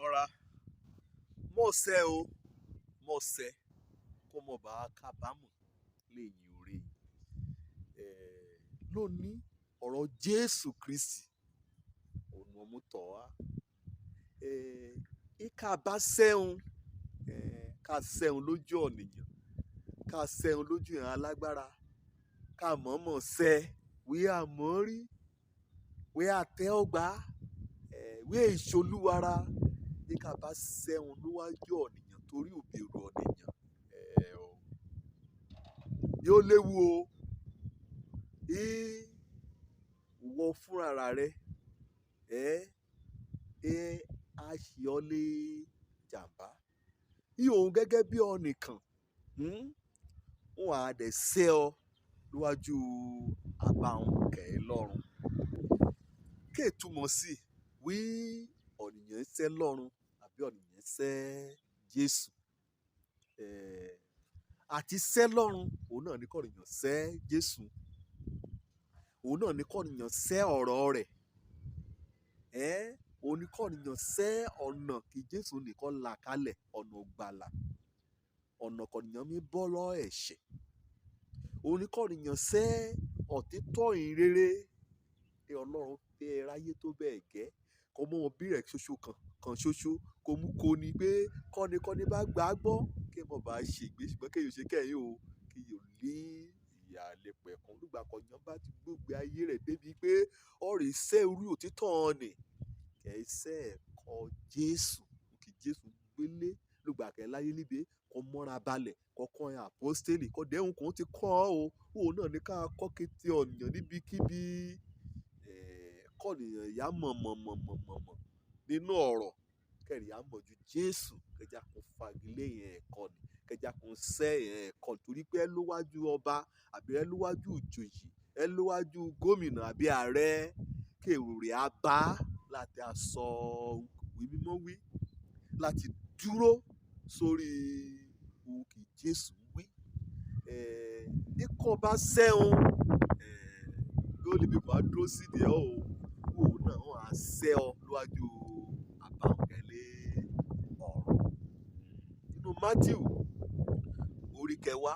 Ọ̀rá mọ̀ọ́sẹ́ o, mọ̀ọ́sẹ́ kó mọ̀ bá kábàámọ̀ lẹ́yìn ọ̀rẹyìn. Lónìí ọ̀rọ̀ Jésù Kristi òun ni mo mú tọ̀ wá. Ká bá sẹ́hun, ká sẹ́hun lójú ọ̀nìyàn, ká sẹ́hun lójú ìran alágbára, ká mọ̀ọ́mọ̀ sẹ́ wí àmọ́rí, wí àtẹ́ọgbà, wí èṣolúwara, ní ká bá sẹ́hun níwájú ọ̀nìyàn torí ìbẹ̀rù ọ̀nìyàn. Yóò léwu o. Ìwọ fúnra rẹ, á ṣe ọ́ ní jàmbá. Í òun gẹ́gẹ́ bí ọ̀nìkàn, wọ́n á dẹ̀ sẹ́ ọ níwájú àbáhun kẹ̀ lọ́run. Ké túmọ̀ sí wí ọ̀nìyàn sẹ́ lọ́run àbí ọ̀nìyàn sẹ́ Jésù. Àti sẹ́ lọ́run, òun náà ní kọ́nìyàn sẹ́ Jésù. Òun náà ní kọ́nìyàn sẹ́ ọ̀rọ̀ rẹ̀. Òun ní kọ́nìyàn sẹ́ ọ̀nà kí Jésù nìkan là kalẹ̀, ọ̀nà ìgbàlà, ọ̀nà kọ́nìyàn mi bọ́ lọ́ ẹ̀ṣẹ̀. Òun ní kọ́nìyàn sẹ́ òtítọ́ ìhìnrere pé Ọlọ́run fẹ́ ráyé tó bẹ́ẹ̀ gẹ́, kó mú wọn bí rẹ̀ ṣoṣo kan kan ṣoṣo, kó mú kó ni pé kọ́nikọ́ni bá gbà á gbọ́ kí ẹ má bá ṣègbé, ṣùgbọ́n kí èyí ṣe kẹ́yìn o, kí yóò ní ìyè àìnípẹ̀kun. Nígbà kọ́nìyàn bá ti gbógbé ayé rẹ̀ débi pé ọ̀rẹ́ sẹ́ orí òtítọ́ nì, kẹ̀ sẹ́ ẹ̀kọ́ Jésù, kí Jésù gbélé lùgbà kẹ́ láyé níbí, kó mọ́ra balẹ̀, kó kọ́ ẹ àpọ́stélì, kó dẹ́hùn kó ti kọ́ ọ o. Òun náà ní ká kọ́ kété ọ̀nìyàn níbikíbi. Kọ́nìyàn yá mọ̀ mọ̀ mọ̀ mọ̀ mọ̀ mọ̀ nínú ọ̀rọ̀ kẹ́rì á mọ̀ ju Jésù, kẹjá kún fagilé yẹn ẹ̀kọ́ ni, kẹjá kún sẹ́ yẹn ẹ̀kọ́ ni, torí pé ẹ lówájú ọba àbí ẹ lówájú ìjòyè, ẹ lówájú gómìnà àbí ààrẹ, kí èrò rẹ̀ á bá láti sọ ìwé mímọ́ wí, láti dúró sórí ohun kí Jésù wí. Ikọ̀ bá sẹ́hun, ló lè bí kò á dúró sídìí ọ́ o, òun náà wọ́n á sẹ́ ọ níwájú àbáǹkẹ́lẹ́ ọ̀run. Nínú Matthew orí kẹwàá,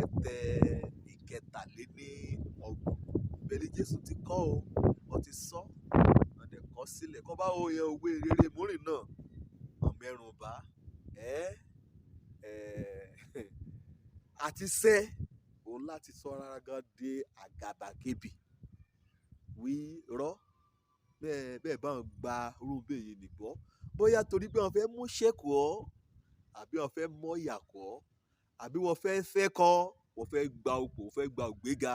ẹsẹ̀ 33, ibẹ̀ ni Jésù ti kọ́ o, ó ti sọ, wọ́n dẹ̀ kọ sílẹ̀. Kọ́ bá wo yẹn òwe rere múrìn náà, wọ́n mẹ́rùn bá, àti sẹ́ òun láti sọ rárá gan dé àgàbàgebè wí rọ́ bẹ́ẹ̀ bẹ́ẹ̀ bá ń gba irú bẹ́ẹ̀ yìí nìgbọ́. Bóyá torí pé wọ́n fẹ́ mú ṣẹ́kù ọ́, àbí wọ́n fẹ́ mọ́ ìyà kọ́, àbí wọ́n fẹ́ fẹ́ kọ́, wọ́n fẹ́ gba ipò, wọ́n fẹ́ gba ògbéga.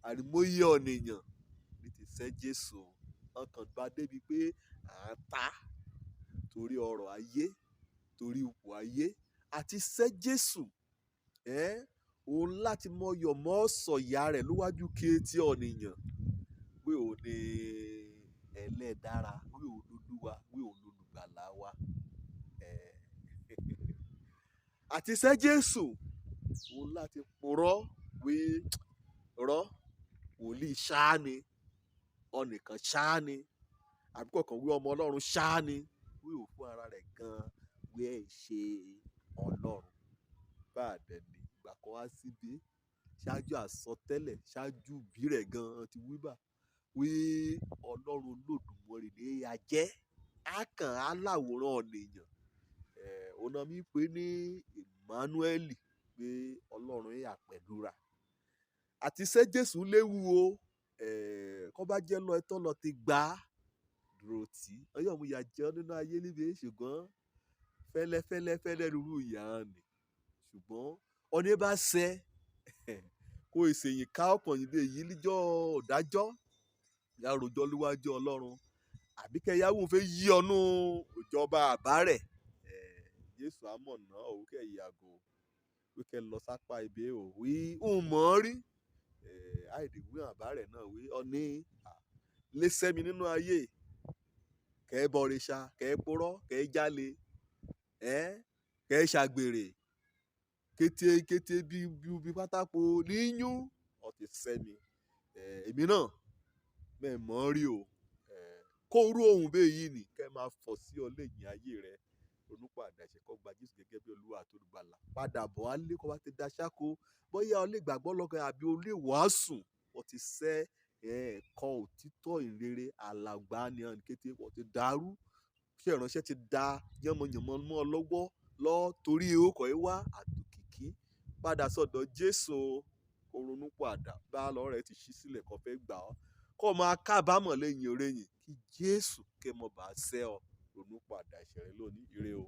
Àìmọye ọ̀nìyàn ní ti sẹ́ Jésù. Wọ́n kàn bá débi pé à ń ta torí ọrọ̀ ayé, torí ipò ayé. Àti sẹ́ Jésù, òun láti mọ yọ̀ mọ́ sọ̀yà rẹ̀ níwájú kéétì ọ̀nìyàn pé òun ní ẹlẹ́dára, wí òun lolúwa, wí òun lolùgbàlà wa. Àti sẹ́ Jésù, òun láti purọ́ wí rọ́ wòlíì ṣáá ni, ọ̀nìkan ṣáá ni, àbí kọ̀ọ̀kan wí ọmọ Ọlọ́run ṣáá ni, wí òun fún ara rẹ̀ gan wí ẹ̀ ṣe Ọlọ́run. Bá dẹ̀ ní ìgbà kan wá síbí ṣáájú àsọtẹ́lẹ̀, ṣáájú ìbí rẹ̀ gan ti wí bà wí Ọlọ́run Olódùmarè ní a jẹ́, á kàn á láwòrán ọ̀nìyàn. Òun náà mi pè ní Emmanuel, pé Ọlọ́run yà pẹ̀lú ra. Àti sẹ́ Jésù léwu o. Kọ́ bá jẹ́ lọ ẹtọ́ lọ ti gbà á dúró tì í. Ọyọ́ mú ìyà jẹ ọ́ nínú ayé níbí, ṣùgbọ́n fẹ́lẹ́ fẹ́lẹ́ fẹ́lẹ́ rúru ìyà nì. Ṣùgbọ́n ọní bá sẹ́ kó ìsèyìn ká ọ̀pọ̀ yìí bí èyí níjọ́ ọ̀dájọ́, ìyá rojọ́ níwájú Ọlọ́run. Àbí kẹ́ yáwó fẹ́ yí ọnú ìjọba àbá rẹ̀. Jésù á mọ̀nà òun kẹ́ yàgò, wí kẹ́ lọ sápá ibi ò wí ń mọ̀ rí. Àìdè wí àbá rẹ̀ náà wí ọní lé sẹ́mi nínú ayé, kẹ́ bọ̀rìṣà, kẹ́ purọ́, kẹ́ jalè, kẹ́ ṣàgbèrè, kété kété bí bí pátákó níyún, ó ti sẹ́mi. Èmi náà bẹ́ẹ̀ mọ̀ rí o. Kó Kó rú ohun bẹ́ẹ̀ yìí nì kẹ́ máa fọ̀ sí ọ lẹ́yìn ayé rẹ. Ronúpìwàdà ẹ̀ṣẹ̀, kó gba Jésù gẹ́gẹ́ bí Olúwa àti Olùgbàlà. Padà bọ̀ wálé kó bá ti da ṣáko. Bóyá o lè gbàgbọ́ lọ́kàn àbí o lè wàásù. Wọ́n ti sẹ́ ẹ̀kọ́ òtítọ́ ìrere alàgbà ní ọ̀nà kété. Wọ́n ti dàrú. Iṣẹ́ ìránṣẹ́ ti da yánmọyànmọ mọ́ ọ lọ́wọ́ lọ torí orúkọ yìí wá àtòkìkí. Padà sọ́dọ̀ Jésù o. Kó ronúpìwàdà. Bá lọ́rẹ̀ ti ṣí sílẹ̀ kó fẹ́ gbà ọ́. Kó máa kábàámọ̀ lẹ́yìn ọ̀rẹ̀yìn kí Jésù kẹ́ mọ́ bá ṣẹ́ ọ. Ronúpìwàdà ẹ̀ṣẹ̀ rẹ lónìí. Ire o.